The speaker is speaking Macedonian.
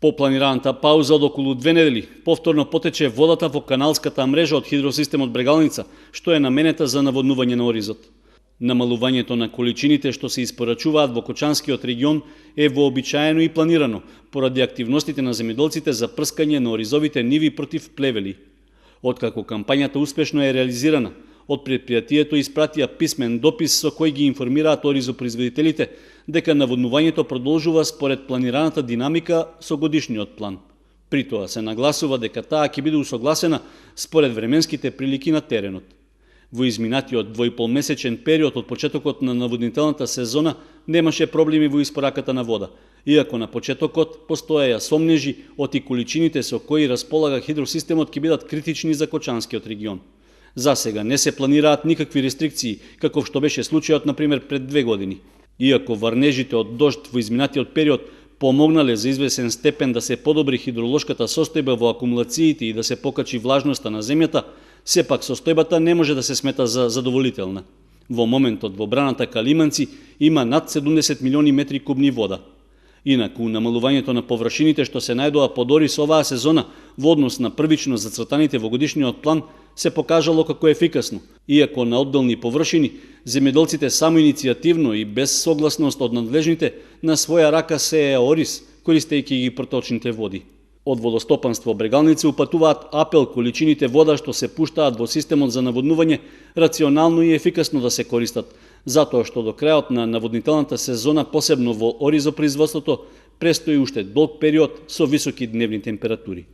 По планираната пауза од околу 2 недели, повторно потече водата во каналската мрежа од хидросистемот Брегалница, што е наменета за наводнување на Оризот. Намалувањето на количините што се испорачуваат во Кочанскиот регион е вообичаено и планирано, поради активностите на земјоделците за прскање на оризовите ниви против плевели. Откако кампањата успешно е реализирана, од предпријатието испратија писмен допис со кој ги информираат оризопроизводителите дека наводнувањето продолжува според планираната динамика со годишниот план. При тоа се нагласува дека таа ќе биде усогласена според временските прилики на теренот. Во изминатиот 2,5-месечен период од почетокот на наводнителната сезона немаше проблеми во испораката на вода, иако на почетокот постоеја сомнежи од и количините со кои располага хидросистемот ќе бидат критични за Кочанскиот регион. За сега не се планираат никакви рестрикции, каков што беше случајот например пред 2 години. Иако варнежите од дожд во изминатиот период помогнале за извесен степен да се подобри хидролошката состојба во акумулациите и да се покачи влажноста на земјата, сепак состојбата не може да се смета за задоволителна. Во моментот во браната Калиманци има над 70 милиони метри кубни вода. Инаку, намалувањето на површините што се најдоа под Орис оваа сезона во однос на првично зацртаните во годишниот план се покажало како ефикасно, иако на одделни површини земјоделците само иницијативно и без согласност од надлежните на своја рака сееа Орис, користејќи ги проточните води. Од водостопанство Брегалница упатуваат апел количините вода што се пуштаат во системот за наводнување рационално и ефикасно да се користат, затоа што до крајот на наводнителната сезона, посебно во оризопроизводството, престои уште долг период со високи дневни температури.